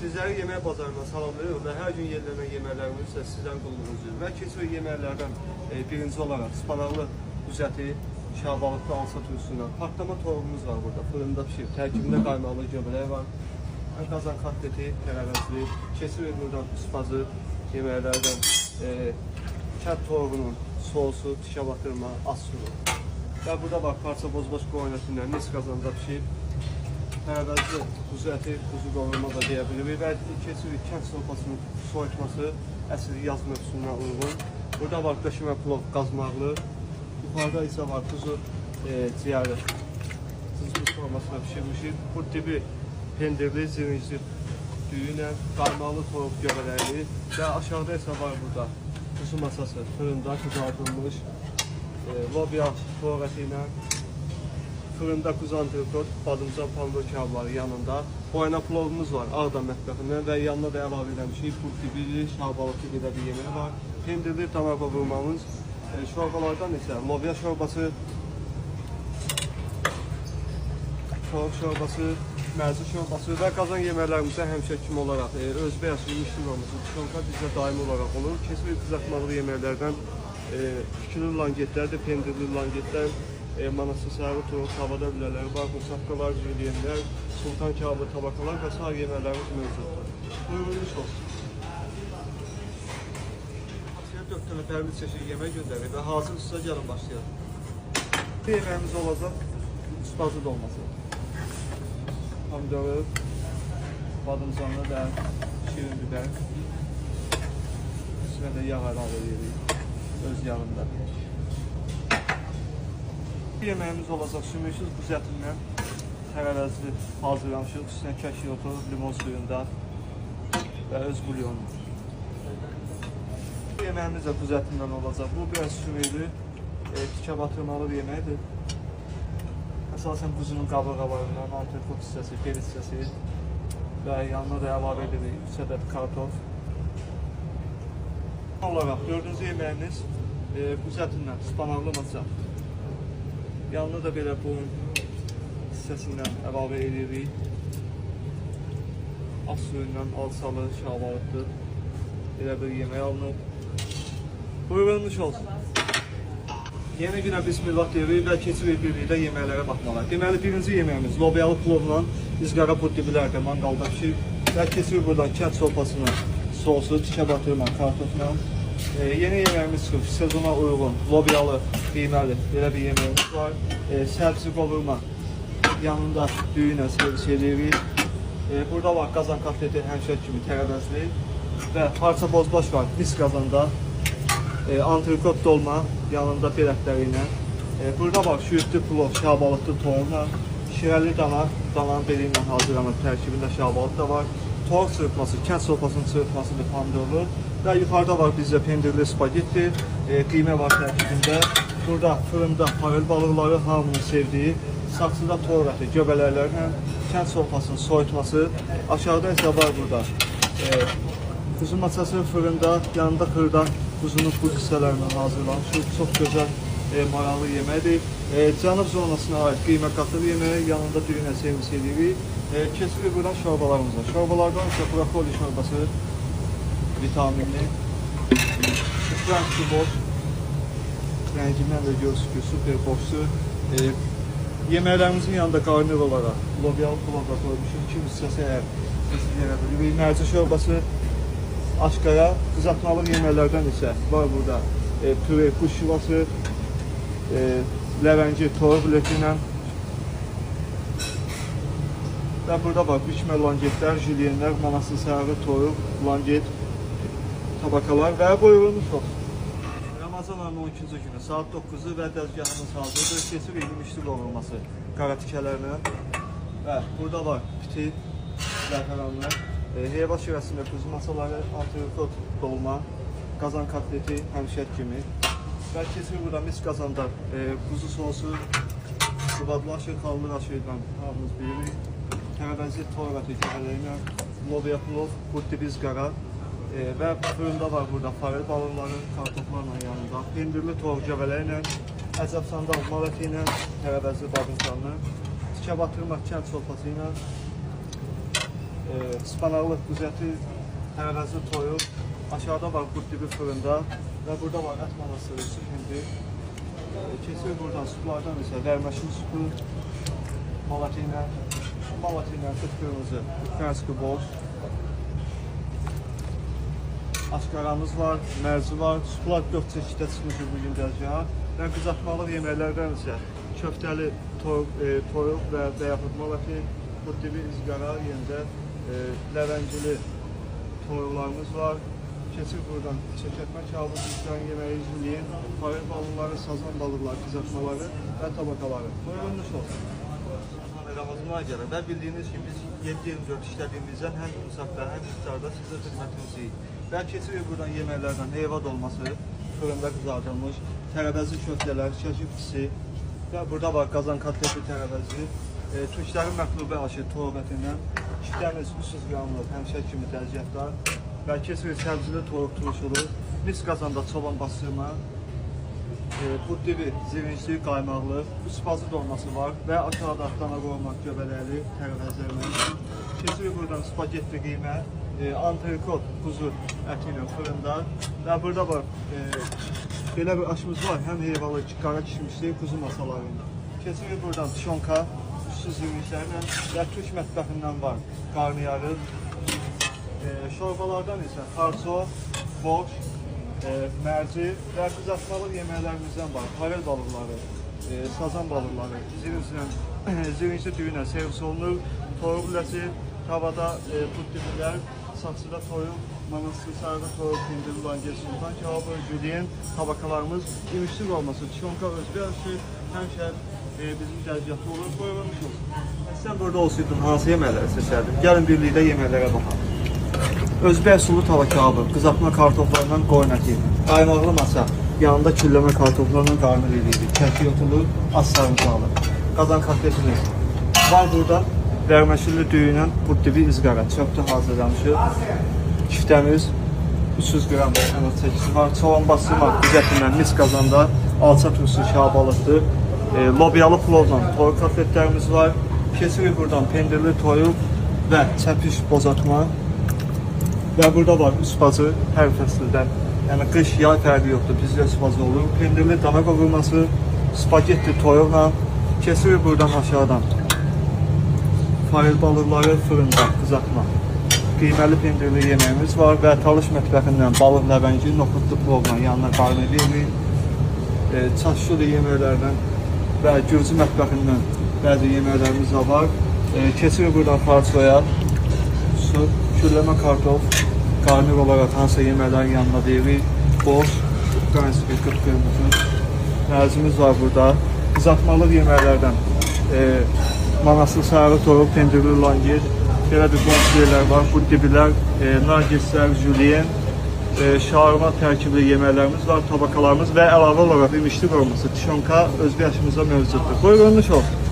Sizləri yemək bazarından salamlayıram və hər gün yerlənən yeməklərimiz isə sizdən qulluğunuzdur. Və keçirik yeməklərdən birinci olaraq ıspanaqlı üzəti, şahbalıqlı alça turşusuna, patlama toyuğumuz var burada, fırında pişir, tərkibində qaymaqlı göbələk var, qazan kotleti, tərəvəzli, keçirik buradan üspazı yeməklərdən, kənd toyuğunun sosu, tikə batırma, az sulu. Və burada var parça bozbaş qoyun ətindən mis qazanda pişib, tərəvəzli quzu əti, quzu qovurma da deyə bilirik və keçirik kənd sorpasının soyutması əsl yaz mövsümünə uyğun. Burada var döşəmə plov qazmaqlı, yuxarıda isə var quzu ciyəri cızmız formasına pişirmişik. Bu dibi pendirli, zirincli düyü ilə, qaymaqlı toyuq göbələkli və aşağıda isə var burada quzu masası fırında qızardılmış, lobya toyuq əti ilə, fırında quzu antrikot, badımcan pomidor kabları yanında. Boyna plovumuz var Ağdam mətbəxindən və yanına da əlavə eləmişik. Bu dibili, şahbalıqlı belə bir yemək var. Pendirli dana qovurmamız, şorbalardan isə lobya şorbası, toyuq şorbası, mərci şorbası və qazan yeməklərimizdə həmişə kimi olaraq özbək aşı mişurmamızın tuşonka bizdə daimi olaraq olur. Keçirik qızartmalı yeməklərdən fikirli langetlərdir, pendirli langetlər, manaslı sarı toyuq, tavada bilərləri var, musakkalar, jülyenlər, sultan kabı tabakalar və sair yeməklərimiz mövcuddur. Buyurunuz olsun. 4 dənə fərqli çeşid yemək göndərir və hazırsınızsa gəlin başlayalım. Bu yeməyimiz olacaq üspazı dolması. Pomidoru, badımcanlı və şirin biber. Üstünə də yağ əlavə edirik öz yağında. Bu yeməyimiz olacaq sümüksüz quzu ətindən tərəvəzli hazırlamışıq. Üstünə kəkik otu, limon suyunda və öz bulyonu. Bu yeməyimiz də quzu ətindən olacaq. Bu biraz sümüklü, tikə batırmalı bir yeməkdir. Əsasən quzunun qabırğalarından, antrikot hissəsi, bel hissəsi və yanına da əlavə edirik 3 ədəd kartof. Olaraq dördüncü yeməyimiz quzu ətindən ıspanaqlı masa. Yanına da belə bunun hissəsindən əlavə edirik. Az suyundan alçalı, şahbalıqlı belə bir yemək alınıb. Buyurunmuş olsun. Yeni günə bismillah deyirik və keçirik birlikdə yeməklərə baxmağa. Deməli, birinci yeməyimiz lobyalı plovla izqara bud dibilərdə manqalda pişir və keçirik buradan kənd sorpasının sosu, tikə batırma, kartofla. Yeni yeməyimiz çıxıb, sezona uyğun, lobyalı, qiyməli belə bir yeməyimiz var. Səbzi qovurma yanında düyü ilə servis edirik. Burada var qazan kotleti həmişə kimi tərəvəzli və parça bozbaş var mis qazanda. Antrikot dolma yanında bel ətləri ilə. Burada var şüyüdlü plov, şahbalıqlı toyuqla, şirəli dana, dananın beli ilə hazırlanıb, tərkibində şahbalıq da var. Toyuq çırpması, kənd sorpasının çırpmasıdır, pomidorlu. Və yuxarıda var bizdə pendirli spagetti, qıymə var tərkibində. Burada fırında farel balıqları, hamının sevdiyi, saksıda toyuq əti, göbələklərlə, kənd sorpasının soyutması. Aşağıda isə var burada quzu maçası fırında, yanında xırda quzunun bud hissələrindən hazırlanmış. Çox gözəl, maraqlı yeməkdir. Cənub zonasına aid qıymə qatıq yeməyi, yanında düyünlə servis edirik. Keçirik buradan şorbalarımıza. Şorbalardan isə brokoli şorbası, vitaminli, Frank boş, rəngindən də görürsünüz ki, super boşdur. Yeməklərimizin yanında qarnir olaraq lobyalı plov da qoymuşuq. Kim istəsə əgər istəyə bilir. Mərci şorbası, aşqara, qızartmalı yeməklərdən isə var burada püre quş yuvası, ləvəngi toyuq leti ilə və burada var bükmə langetlər, jülyenlər, manaslı sarı toyuq, langet, tabakalar və buyurunuz olsun. Ramazan ayının 12-ci günü saat 9-u və dəzgahımız hazırdır. Keçirik yemişli qovurması qara tikələrlə və burada var piti, zəfəranlı, heyva şirəsində quzu masaları, antrikot dolma, qazan kotleti həmişə kimi və keçirik burada mis qazanda quzu sosu, qubadlı aşı, xallı aşı ilə hamımız bilirik, tərəvəzli toyuq əti göbələyi ilə, lobya plov, bud dibi izqara və fırında var burada farel balıqları, kartoflarla yanında, pendirli toyuq göbələyi ilə, əcəb sandal mal əti ilə, tərəvəzli badımcanlı, tikə batırma kənd sorpası ilə, Ispanaqlı quzu əti, tərəvəzli toyuq, aşağıda var qurd dibi fırında və burada var ət manasırı, su hindi. Keçirik buradan suplardan isə vərməşli supu, malatı ilə qıpqırmızı, ukraynski borş. Aşqaramız var, mərzi var, suplar 4 çeşiddə çıxmışıq bugün dəzgaha və qızartmalıq yeməklərdən isə köftəli toyuq və yaxud malatı, qurd dibi izqara, yenə də ləvəngili toyuqlarımız var. Keçir buradan çəkətmə kağızı, türklərin yeməyi, jülyen, farel balıqları, sazan balıqları, qızartmaları və tabakaları. Buyurun, nuş olsun. Ramazan ayı gəlir və bildiyiniz kimi biz 7/24 işlədiyimizdən həm imsakda, həm iftarda sizə xidmətimizəyik. Və keçirik buradan yeməklərdən heyva dolması, fırında qızardılmış, tərəvəzli köftələr, kəkik pisi və burada var qazan kotleti tərəvəzli, türklərin məxlubə aşı toyuq ətindən, şitəmiz 300 qramlıq həmişə kimi dəzgahda və keçirik səbzili toyuq turşulu, mis qazanda çoban bastırma, bud dibi zirincli, qaymaqlı, üstbazı dolması var və aşağıda dana qovurma göbələkli tərəvəzlərlə. Keçirik buradan spagetti qiymə, antrikot quzu əti ilə fırında və burada var belə bir aşımız var, həm heyvalı, qara kişmişli quzu masaları ilə. Keçirik buradan tişonka, üstsüz zirinclərlə və türk mətbəxindən var qarnıyarıq. Şorbalardan isə xarço, borş, mərci və qızartmalıq yeməklərimizdən var. Farel balıqları, sazan balıqları, zirincli düyü ilə servis olunur. Toyuq lüləsi, tavada bud dibilər, saksıda toyuq, manastır sarıda toyuq, pendirli langir, sultan kebabı, jülyen, tabakalarımız, imişlik olması, tişonka özbək aşı həmişə bizim dəzgahda olur. Buyurun, olsun. Sən burada olsaydın, hansı yeməkləri seçərdin? Gəlin birlikdə yeməklərə baxalım. Özbək sulu tava kebabı, qızartma kartoflarından qoyun əti, qaymaqlı masa, yanında külləmə kartoflarından qarnı veririk, kəkik otulu, az sarımsaqlı, qazan kotletimiz var burada, vərməşilli düyü ilə qurd dibi izqara, çöpdə hazırlanmışıq, kiftəmiz 300 qram ən az çəkisi var, çoban bastırma quzu ətindən mis qazanda, alça turşusu şabalıqdır, lobyalı plovla toyuq kotletlərimiz var, keçirik buradan pendirli toyuq və çəpiş bozatma. Və burada var üstbacı hər fəsildə, yəni qış, yay fərqi yoxdur, bizdə üstbacı olur. Pendirli dana qovurması, spagetti toyuqla, kesirik buradan aşağıdan. Farel balıqları fırında qızartma. Qiyməli pendirli yeməyimiz var və talış mətbəxindən balıq ləvəngi, noxudlu plovla yanına qarnı veririk. Çaşlı yeməklərdən və gürcü mətbəxindən bəzi yeməklərimiz də var. Keçirik buradan farçoya, su, külləmə kartof, qarnir olaraq hansısa yeməklərin yanına deyirik, borş, ukraynski qıpqırmızı mərzimiz var burada. Qızartmalıq yeməklərdən manaslı sarı toyuq, pendirli langir, belə bir bonfillər var, bu dibilər, nagislər, jülyen, şarma tərkibli yeməklərimiz var, tabakalarımız və əlavə olaraq imişli qovurması, tişonka özbək aşımızda mövcuddur. Buyurun, nuş olsun.